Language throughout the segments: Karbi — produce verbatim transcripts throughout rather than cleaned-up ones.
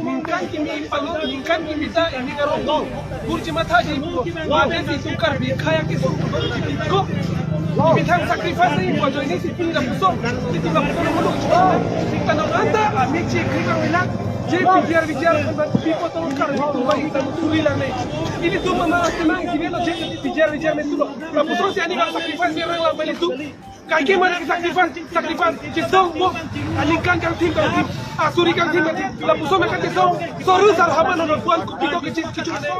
Ningkan kimi palo, ningkan kimi ta, ini karong dong. Burji matha ji, mate si tukar bi khaya ke su. Ko, imethang sacrifice ni ko join si pini lapuson, pini lapuson mo. Kita nang anta, mi chi kri kang bilang. Je bijar bijar, people to kar bi tu ba ita tu bilang ni. Ilitum mama tenang, kini lo je bijar bijar me tu lo. Lapuson si ani ka sacrifice ni orang lang beli tu. Kaike mana sacrifice, sacrifice, chisong mo, aningkan kangthim kangthim, asuri kangthim kangthim, lapuson me kachesong, soru sar hama non puan kupi ko kechis kichun ne.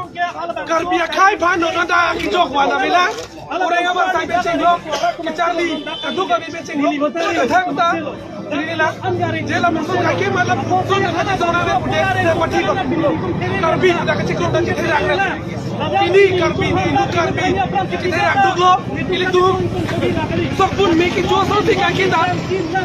Karbi akhei aphan non anta kejok wana bela, orang abang sai becheng lo, kecharli, kaduk kami becheng lo, thang ta, ini la, je lapuson kaike mana lapuson me kachesong na me pude, ne pati lo, Karbi, dak kechikon dak chetherak na. Pini Karbi, Hindu Karbi, chetherak duklo, ilitum sokpun me kecho so si kaike ta,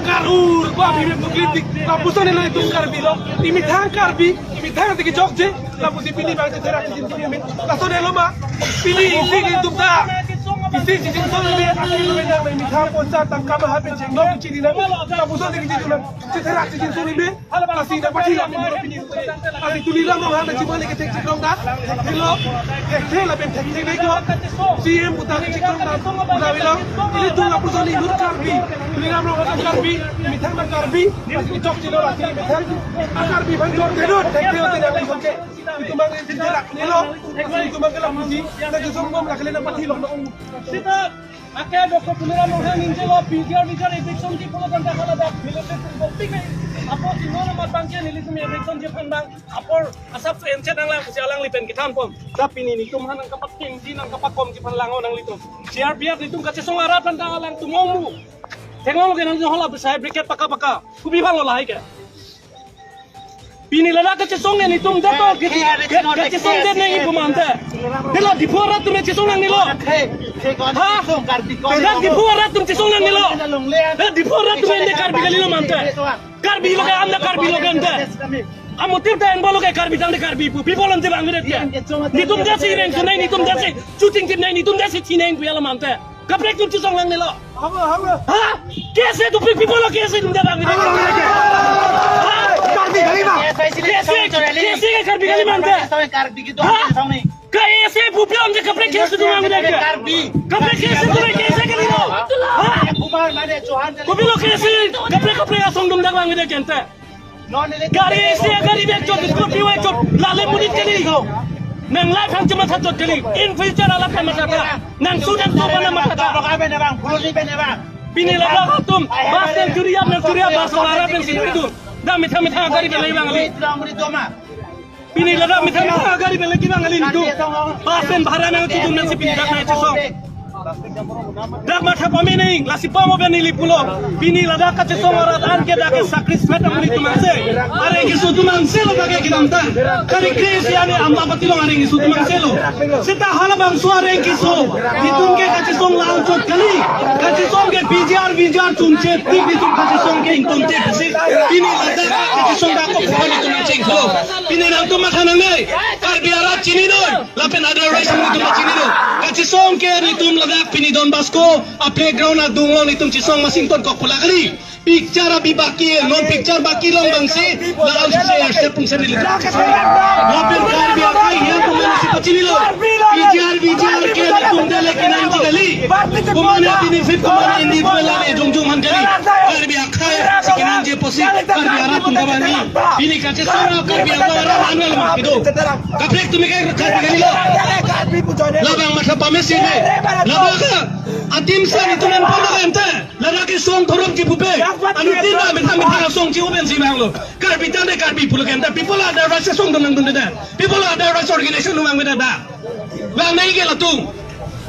karur ko abhi me puklitik, lapuson ilitum Karbi lo, imethang Karbi, imethang ti kejok je, lapusi pini bang chetherak chijin suni me, laso delo ma, pini isi ilitum ta, isi chijin suni me, isi ilitum ta, imethang ponsa tangka maha pe jengno chini na, lapuson ti kejin suni, chetherak chijin suni me, Lasi na pati la pini pini. Lasi Tuliram Ronghang na chimali ke thek chikrong da. Thek thelo. Thek thelo pen thek thek ko. C M puta ke chikrong da. Puta bilang. Ilitum lapuson ni nur Karbi. Tuliram Ronghang Karbi. Imethang na Karbi. Lasi chok chilo lasi imethang. A Karbi bang jor thelo. Thek thelo thek thelo. Itum bang ini thelo. Lasi itum bang ke lapusi. Na jisong bom la kele na pati lo. Sita. Ake Doctor Tuliram Ronghang ningjelo, P G R V G R eviction ji pulo tangka hala dak, military pun bom pik. Apot si non amat bang ke nelitum eviction ji aphan bang, apor asap se encet nanglang pusi alangli pen kethan pon. Tapi nelitum aphan nangkapathengji nangkapakomji aphan lang-o nanglitum. C R P F nelitum kachesong arat aphan ta alangtum ongmu. Thenglo ke nang hala besai briket paka paka. Kopi aphan lo lahai ke. Pini ladak kachesong nelitum det to, kachesong det nangji pu ma ante. Dela Diphu arat atum chesong nangnelo. Ha? Dela Diphu arat atum chesong nangnelo. Dela Diphu arat atum ante Karbi kalilo ma ante. Karbi lo ke anda Karbi lo ke ante. Amotir ta enbo lo ke Karbi tangte Karbi pu. People ante bang det ke. Nelitum jasi reng sunai, nelitum jasi shooting team nai, nelitum jasi chineng pu ya lo ma ante. Kaprek atum chesong nangnelo. Halo, halo. Ha? Kese tu pi-, people lo kese tu jabang ni. Halo, halo, halo. Ha? Karbi kali ma? Kese, kese ke Karbi kali ma ante. Ha? Kese pu pi ante kaprek kese tu mang de ke. Karbi. Kaprek kese tu kese kalilo. Ha? Kopi lo kese kaprek kaprek asong dum dak mang de ke ante. Gari isi gari bek chot, scooty bek chot, lale monit kali. Nang life hang chematha chot kali. In future alap mathata. Nang student ko bana mathata. Pini ladak atum, bus nang churi ap, nang churi ap, bus wala pen si itu. Dak mitha mitha gari belai bang kali. Pini ladak mitha mitha gari belai bang kali itu. Bus pen bhara nang chudum nang si pini dak nang chesong. Dak matha pame nang, lasi pamo pen neli pulo. Pini ladak kachesong arat an ke dak ke sacrifice amonit atum angse. Areng keso atum angse lo dak ke kinamtan. Kari kre si ane amba pati long areng keso atum angse lo. Seta halabangso areng keso. Nelitum ke kachesong lang chot kali. Kachesong ke P G R V G R chunche tik nelitum kachesong ke ingtonte si. Pini ladak kachesong dak ko pho nelitum angse lo. Pini nangtum matha nangne. Karbi arat chininon. Lapen other race nelitum chininon. Kachesong ke nelitum ladak pini Don Bosco a playground adung along nelitum chesong masing ton kok pula kali. Picture abhi baki, non picture baki long bangsi, laon si se se pung se nelitum. Lapen Karbi akhei yang kumane si pachinilo. P G R V G R ke nelitum dele kenangji kali. Kumane benefit kumane individual lale jongjong han kali. Karbi akhei si kenangji pusi Karbi arat atum kabani. Pini kachesong Karbi akhei arat anwal ma kedo. Kaprek atum ke Karbi kalilo. Labang matha pame si ne. Labang ka atim sa nelitum en pon ante. Ladak kesong thorom kipupe. Anuttin ta mitha mitha song chi open si bang lo. Karbi tangte Karbi pulo ke anta, pi apot la other rights asong do nangdunde? Pi apot la other rights organization do nangdunde? Vang nangji ke latum.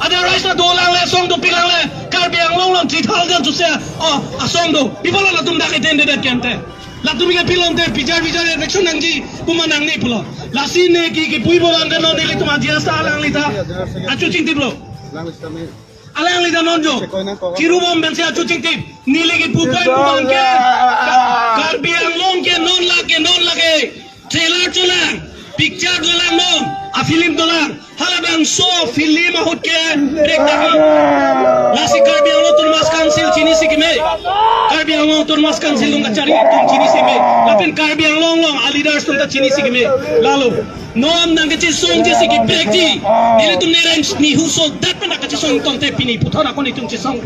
Other rights ta dolang le, asong dopiklang le, Karbi Anglong along three thousand chusea, oh, asong do. Pi apot la latum dak itendedet ke anta? Latum ke pilom te, pijar pijar election nangji pu ma nangne pulo. Lasi ne ke kipuji abang ke non nelitum ajias ta alangli ta achu chingtiplo. Alangli ta non jo chirubom pensi achu chingtip. Neli kipu abang ke Karbi Anglong ke non lake, non lake trailer cholang, picture dolang non, a-film dolang. Halabangso film ahut ke break down. Lasi Karbi Anglong Autonomous Council chinisi keme. Karbi Anglong Autonomous Council atum kachari atum chinisi keme. Lapen Karbi Anglong along a-leaders atum ta chinisi keme. Lalo non nangkachesongji si kebreakji. Nelitum nereng nihu so dat pen kachesong tangte pini puthot ako netum chesong.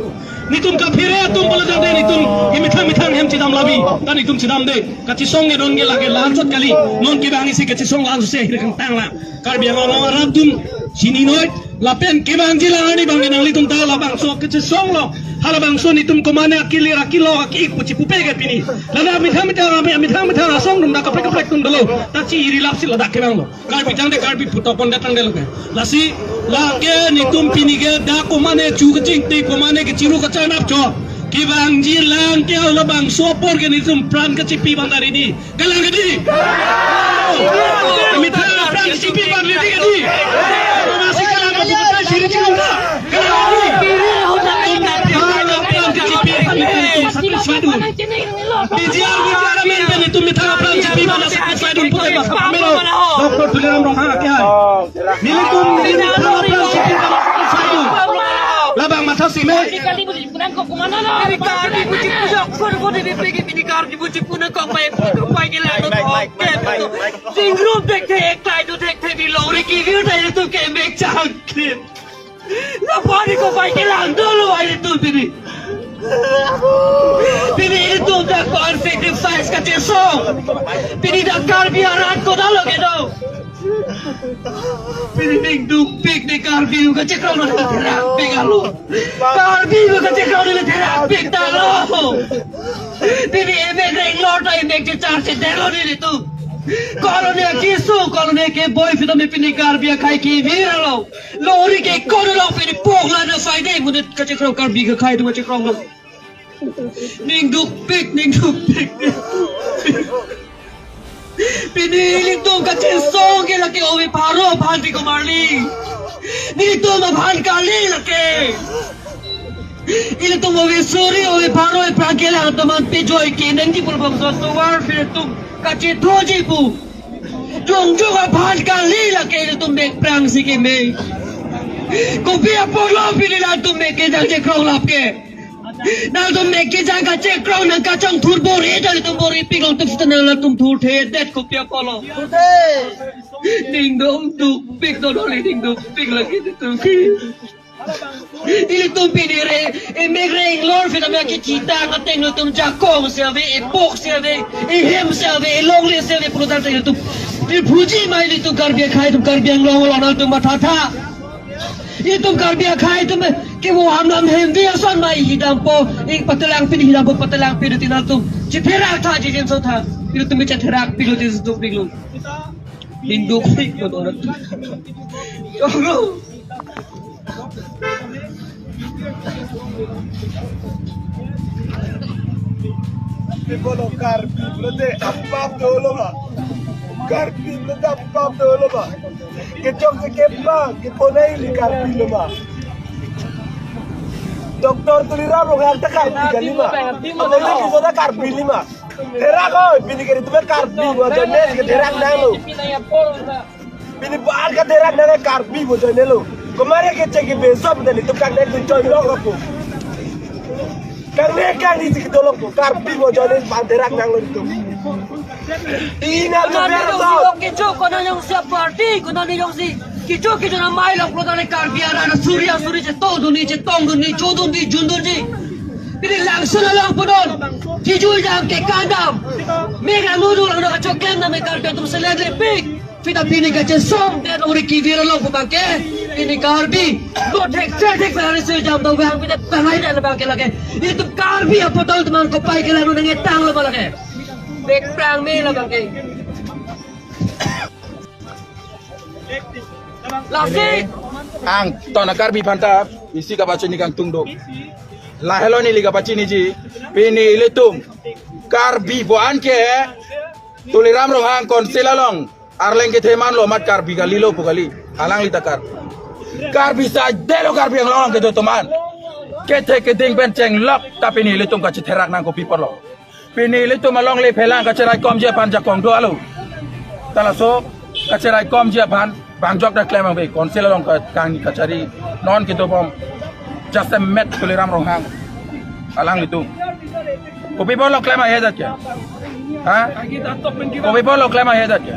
Netum kaphere atum pulo tangte netum emethang methang hem chedam labi. Ta netum chedamde. Kachesong ke non ke lake la-anchot kali. Non kevang isi kachesong la-anchot si ahir kangtang la. Karbi Anglong arat atum chini noi. Lapen kevangji la arni abang ke nanglitum ta labangso kachesong lo. Halabangso netum komane akilir akilo aki-ik pu chipupe ke pini. Lana methang methang, methang methang asong atum ta kaprek kaprek atum dolo. Ta chi-iri lapsi ladak kevanglo. Karbi tangte Karbi putok pon datang delo ke. Lasi lake netum pini ke dak komane chu kachingtip, komane kechiru kacharnap chot. Kevangji lang ke halabangso apor ke netum pran kachipi abang ta ready. Kalang kedi? Methang apran chipi abang ready kedi? Masih kalang kedi, siri chiru ta. Kalang kedi? Methang apran chipi abang ready kedi? P G R, P G R amen pen netum methang apran chipi abang satisfied un pute ba pamelo. Doctor Tuliram Ronghang ake hai. Nelitum, nelitum methang apran chipi abang satisfied un. Labang matha si me. Pini Karbi pu chipu nangkok, pini Karbi pu chipu nangkok, pai ke la. Tingrum thekthe, eklai do thekthe, pini longri kevir ta ilitum kemek changkit. Lapu ni kopai kelang dolo ilitum pini. Pini ilitum dak ko-an sacrifice kachesong. Pini dak Karbi arat ko dalo kedo. Pini ning dukpik ne Karbi atum kachekroi ne therakpik alo. Karbi atum kachekroi ne therakpik ta lo. Pini emek reng lor ta emek chechar chedelo nelitum. Koloni akisu, koloni keboi pita me pini Karbi akhei kevir alo. Longri ke kono lo pini pok la na saide mune kachekroi Karbi akhei atum kachekroi lo. Ning dukpik, ning dukpik. Pini ilitum kachesong ke lake ove pharo aphan ti komarli. Nelitum aphan kali lake. Ilitum ove suri ove pharo aphrang kelang atum an pejoi ke nangji pulbom so tovar pini ilitum kachethoji pu. Jongjong aphan kali lake ilitum mek aphrang si keme. Kopi apotlo pini latum mek kejang chekroi lap ke. Nangtum mek kejang kachekroi nangkachongthur bor-i, nangtum bor-ipik longtum sita nangtum thurthedet kopi apotlo. Ning dukpik do doli ning dukpik lake ilitum ke. Ilitum pini re, emek reng lor pita me kechitang ateng ilitum jakong si ave, epok si ave, ehem si ave, elongle si ave, pulo tangte ilitum. Iphuji ma ilitum Karbi akhei atum Karbi Anglong along nangtum mathatha. Itum Karbi akhei atum ke wo ham lam hem vi ason ma hidampo, ik patelang pin hidampo patelang pin tina tum. Chetherak tha jijin so tha. Itum chetherakpiklo jijin dukpiklo. Ning dukpik ko dona. Kongro. People of Karbi, pulote apap dolo ma. Karbi, pulote apap dolo ma. Kechok si kepang, keponai li Karbi lo ma. Doctor Tuliram Ronghang ta Karbi kali ma. Apa itu bisa ta Karbi li ma. Therak oi, pini ke ilitum Karbi, bo jones ke therak nanglo. Pini bar ke therak nang Karbi bo jones lo. Kemari ke cek ke besok dan itu kan itu join lo ko. Karbi kan di situ lo ko. Karbi bo jones bar therak nanglo itu. Ina to Karbi berso. Dong si kecho, kono jongsi party, kono jongsi kecho kecho na mai lo, kono Karbi arat asuri asuri chetongdunji, chetongdunji, chodunji, jundunji. Pini langsun along pudon. Kijul jam ke kandam. Mega nudu lang kachok klem na me Karbi atum selenlepik. Pita pini kachesongdet ore kevir along pu abang ke. Pini Karbi. Lo thek thek thek pahari sui jam do bang pita tangai dan abang ke lake. Itum Karbi apotlo teman kopai kelang nangtanglo ma lake. Bek prang me lo bang ke. Lasi. Angton a Karbi aphanta isi kapachini kangtung do. Lahelo neli kapachiniji, pini ilitum Karbi pu an ke Tuliram Ronghang Council along arleng kethe manlo amat Karbi kalilo pu kali. Alangli ta Kar-, Karbi saidelo Karbi Anglong kedo atum an. Kethe keding pen chenglok ta pini ilitum kachetherak nang kopi apotlo. Pini ilitum alongle phelang kacheraikomji aphan jakong do alo. Ta laso kacheraikomji aphan bang jok ta klem abang ke Council along ka-, kang kachari non kedobom. Just a met Tuliram Ronghang alanglitum. Kopi apotlo klem ahe jat ke? Ha? Kopi apotlo klem ahe jat ke?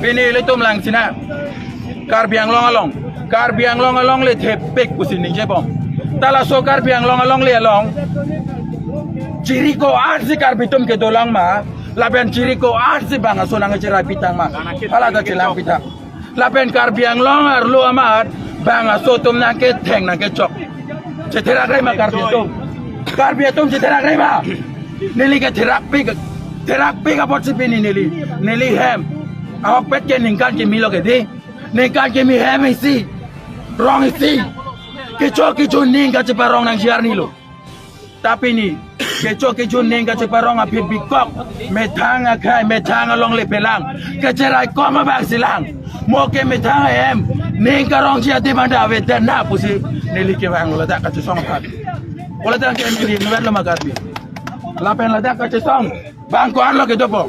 Pini ilitum lang sina. Karbi Anglong along. Karbi Anglong alongle thepik pusi ningjebom. Ta laso Karbi Anglong alongle along chiri ko-an si Karbi atum kedolang ma, lapen chiri ko-an si bang aso nangcherai pitang ma. Hala ta chelang pitang. Lapen Karbi Anglong arlo amat bang aso atum nangketheng nangkechok. Chetherak rei ma Karbi atum. Karbi atum chetherak rei ma. Neli ketherakpik, therakpik apotsi pini neli, neli hem. Ahokpet ke ningkan kimi lo ke di. Ningkan kimi hem isi, rong isi. Kecho kecho ning kacheparong nangji arni lo. Ta pini kecho kecho ning kacheparong aphi bikok. Methang akhai, methang alongle phelang. Kacheraikom abang si lang. Mo ke methang ahem. Ning karongji adim anta avedet na pusi neli kevang lo ladak kachesong aphan. Pu ladak ke neli inutvet lo ma Karbi. Lapen ladak kachesong bang ko-an lo kedopo.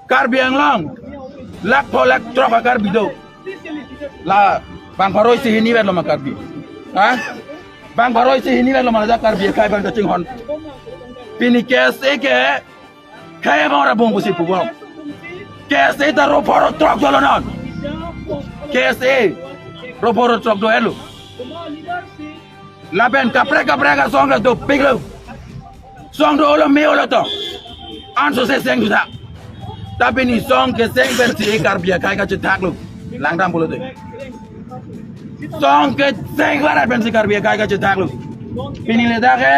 Karbi Anglong lakh pho lakh throk a Karbi do. La bang pharo isi hinivet lo ma Karbi. Ha? Bang pharo isi hinivet lo ma ladak Karbi akhai bang kachinghon. Pini K S A ke khei abang ra bung pusi pubom. K S A ta ro pharo throk dolo non. K S A ro pharo throk do elo. Lapen kaprek kaprek asong ta dopik lo. Song do olo me olo to. Anso se seng ta. Ta pini song keseng pensi Karbi akhai kachethak lo. Langdam pulote. Song keseng barat pensi Karbi akhai kachethak lo. Pini ladak ke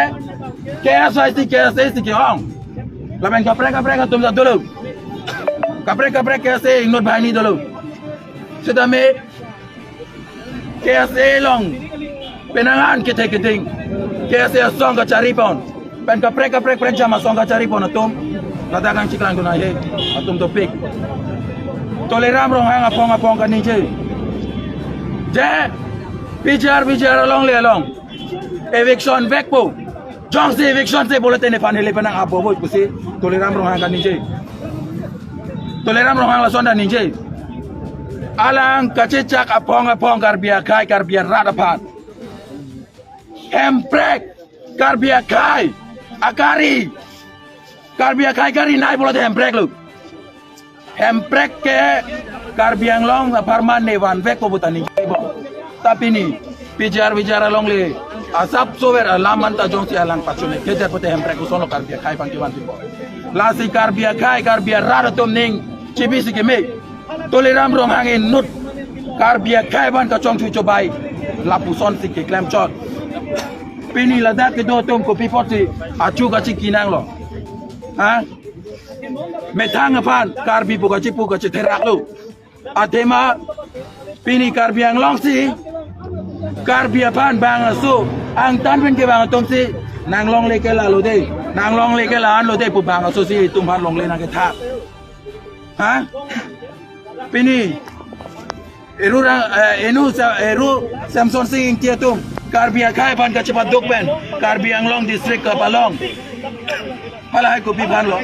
K S I C, K S A C ke-ong. Lapen kaprek kaprek atum ta dolo. Kaprek kaprek K S A inut banghini dolo. Seta me K S A along penang an kethe keding, K S A asong kachari pon, pen kaprek kaprek prekjam asong kachari pon atum ladak nangcheklang dun ahe, atum dopik. Tuliram Ronghang apong apong kaningje, je P G R V G R alongle along eviction vekpo. Jongsi eviction se pulote nephan hile penang abo bo pusi Tuliram Ronghang kaningje. Tuliram Ronghang lason ta ningje. Alang kachechak apong apong Karbi akhai, Karbi arat aphan. Hemprek Karbi akhai akari. Karbi akhai karinei pulote hemprek lo. Hemprek ke Karbi Anglong apharman ne vanvekpo pu ta ningje bom. Ta pini P G R V G R alongle asap sover alam anta jongsi alang pachun-e kedet pute hemprek koson lo Karbi akhai aphan kevan pipo. Lasi Karbi akhai, Karbi arat atum ning chibisi keme. Tuliram Ronghang inut Karbi akhai aphan kachongchu chobai lapuson si keklem chot. Pini ladak kedo atum kopi apotsi achu kachiki nanglo? Ha? Methang aphan Karbi pu kachipu kachetherak lo. Athema pini Karbi Anglong si Karbi aphan bang aso angtan pen kevang atum si nanglongle ke la lo de, nanglongle ke la-an lo de pu bang aso si itum aphan longle nangkethak. Ha? Pini Eru ra, eh, enu sa, Eru Samson Sing Ingti atum Karbi akhai aphan kachepaduk pen Karbi Anglong district kapalong. Halahai kopi aphan lo?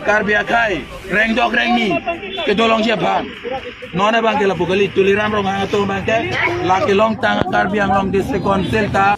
Karbi akhai rengdok rengni kedolongji aphan. Non abang ke lapu kali, Tuliram Ronghang atum abang ke la kelongtang Karbi Anglong District Council ta.